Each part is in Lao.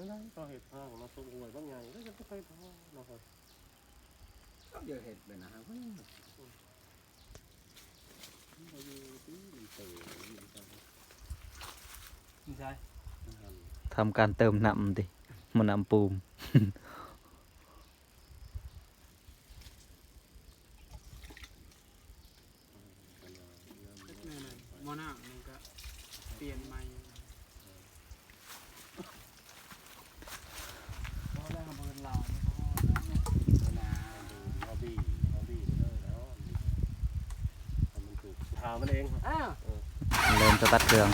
ເຂົາເຮັດທາງເນາະ ຕົກຫ້ວຍບັກໃຫຍ່ ແລ້ວຈະໄປພໍເນາະ ເຂົາຢາກເຮັດເປັນອາຫານ ມັນບໍ່ຢູ່ຕິ ມັນເຕີ ມັນໃສ່ ທຳການເຕີມນ້ຳຕິ ໝໍ້ນ້ຳປູມ. ແມ່ນແຫຼະ ໝໍ້ນ້ຳນີ້ກະປ່ຽນໃໝ່ ພໍແລ້ວ ເຮົາບໍ່ເຫັນລາວ ພໍແລ້ວ ເຮົາບີ່ ເຮົາບີ່ໄປເລີຍແລ້ວ ຖ້າມັນຖືກ ຖ້າມັນເອງ ອ້າວ ເອີ ເລີ່ມສະຕັດເຄື່ອງ.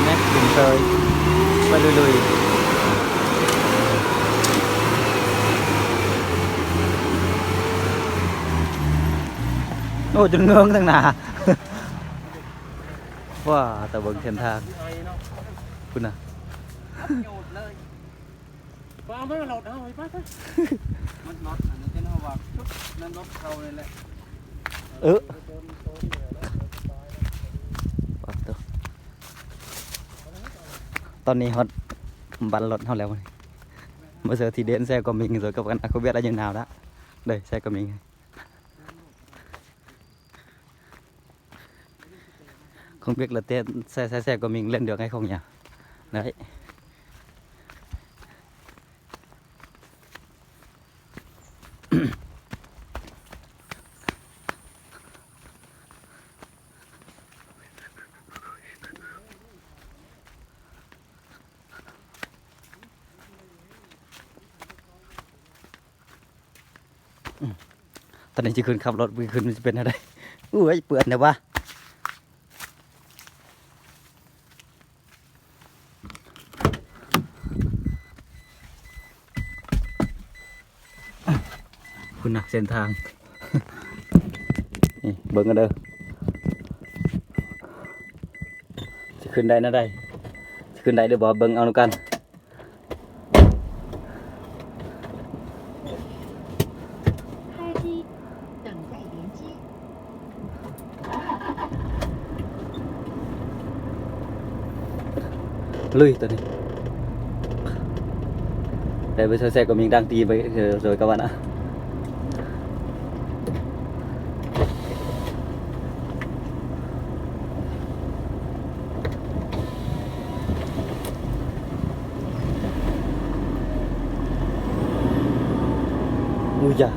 ແມັກຂຶ້ນເຊີຍ ໄປລຸຍໆ. ໂອ້ ຈົນເງິງທາງໜ້າ ວ້າ ແຕ່ເບິ່ງເສັ້ນທາງ ພຸ້ນນະ ໂຍດເລີຍ. ບໍ່ເອົາມາລົດເຮົາໄປ ໄປ ມັນລົດອັນນີ້ ເຫັນເຮົາວ່າຈຸດນັ້ນລົດເຂົານີ້ແຫຼະ ເອີ ປາດໂທ້ ຕອນນີ້ຮອດບ້ານລົດເຮົາແລ້ວ ມາເຊີທີ່ເດນແຊກວາມິງ ເຊີກັບກັນ ອາ ຄົນຫວຽດລາວຍັງໜາວລະ ເດີ ແຊກວາມິງ. ຄົງເບກລະແຕ່ແຊ ແຊ ແຊກວາມິງ ເລ່ນດຽວໃຫ້ຄົງຫຍັງໄດ້. ອືມ ຕອນນີ້ຊິຂຶ້ນຂັບລົດ ຂຶ້ນມັນຊິເປັນແນວໃດ? ໂອ້ຍ ເປື້ອນແທ້ວະ. ພຸ້ນນະ ເສັ້ນທາງ ນີ້ ເບິ່ງກັນເດີ ຊິຂຶ້ນໄດ້ແນວໃດ? ຊິຂຶ້ນໄດ້ຫຼືບໍ່? ເບິ່ງເອົານຳກັນ. ລຸຍ ຕອນນີ້ ໄດ້ໄປຊ່ອຍແຊກວາມິງ ດັງຕີໄປ ເອີ ໂດຍກະວ່ານະ. ອູຢາ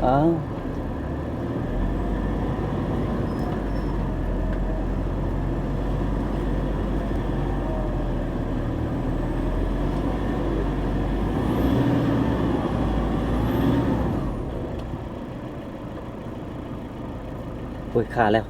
ອ້າວ ໂອ້ຍ ຄາແລ້ວ.